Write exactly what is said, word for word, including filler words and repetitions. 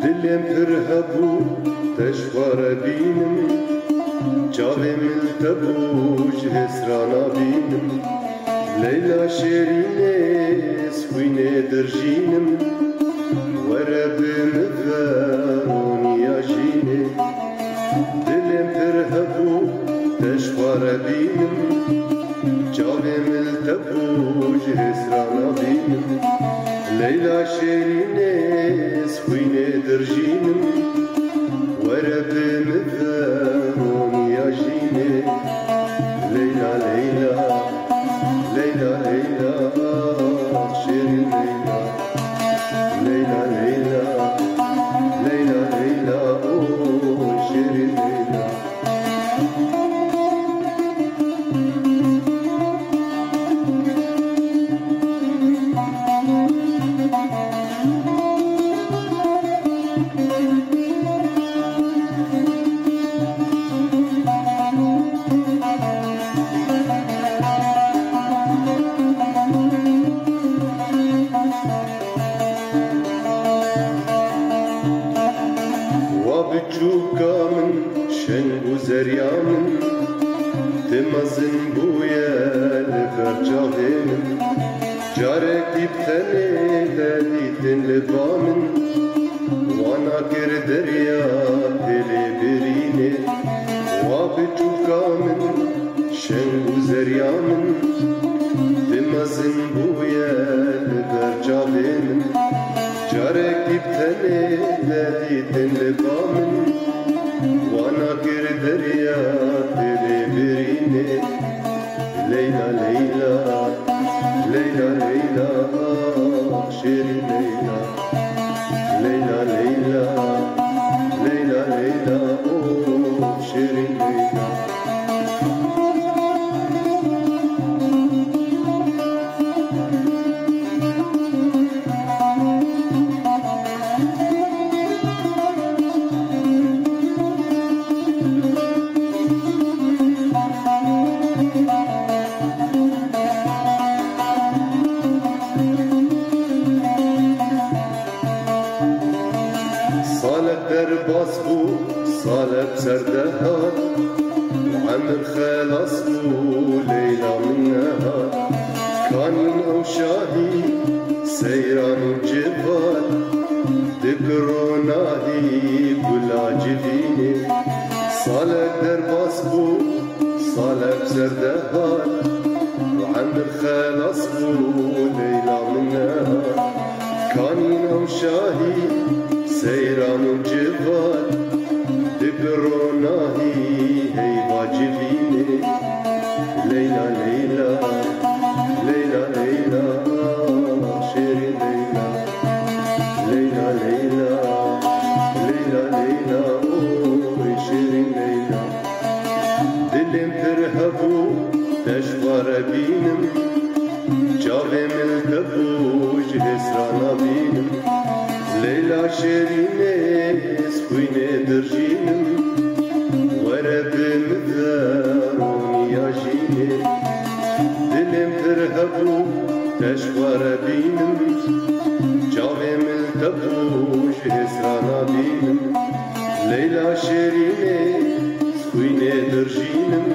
Dilê min pir hebû, te ji xwe re bînim. Çavê min li te bû, ji hêsra nabînim. Leyla şêrînê, ez xwînê dirjînim. Were bi min ve roniya jînê. Dilê min pir hebû, te ji xwe re bînim. Çavê min li te bû, ji hêsra nabînim. Leyla şêrînê, ez xwînê dirjînim. Were bi min ve roniya jînê. Leyla, Leyla, Leyla, Leyla, şêrîn Leyla. Leyla, Leyla, Leyla, Leyla, oy şêrîn Leyla. Wa biçûka min, şeng û zerya min, tu mezin bûye li ber çavê min. Carekî bi tenê te dîtin li ba min, wana kir derya têlê birînê. Wa biçûka min, şeng û zerya min, tu mezin bûye li ber çavê min. Carekî bi tenê te dîtin li ba min, wana kir derya têlê birînê. Leyla, Leyla, Leyla, Leyla, ah, şêrîn Leyla. Leyla, Leyla, Leyla, Leyla, oh, şêrîn Leyla. Salek derbas bû, salek ser de hat. Emir xelas bû, Leyla min nehat. Kanîn ew şahî, seyran û civat. Di gironahî gula civînê. Salek derbas bû, salek ser de hat. Emir xelas bû, Leyla min nehat. Kanîn ew şahî, seyran û civat, di gironahî heyva civînê. Leyla, Leyla, Leyla, Leyla, şêrîn Leyla. Leyla, Leyla, Leyla, Leyla, oy şêrîn Leyla. Dilê min pir hebû, te ji xwe re bînim. Çavê min li te bû, ji hêsra nabînim. Leyla şêrînê, ez xwînê dirjînim. Were bi min ve roniya jînê. Dilê min pir hebû, te ji xwe re bînim. Çavê min li te bû, ji hêsra nabînim. Leyla şêrînê, ez xwînê dirjînim.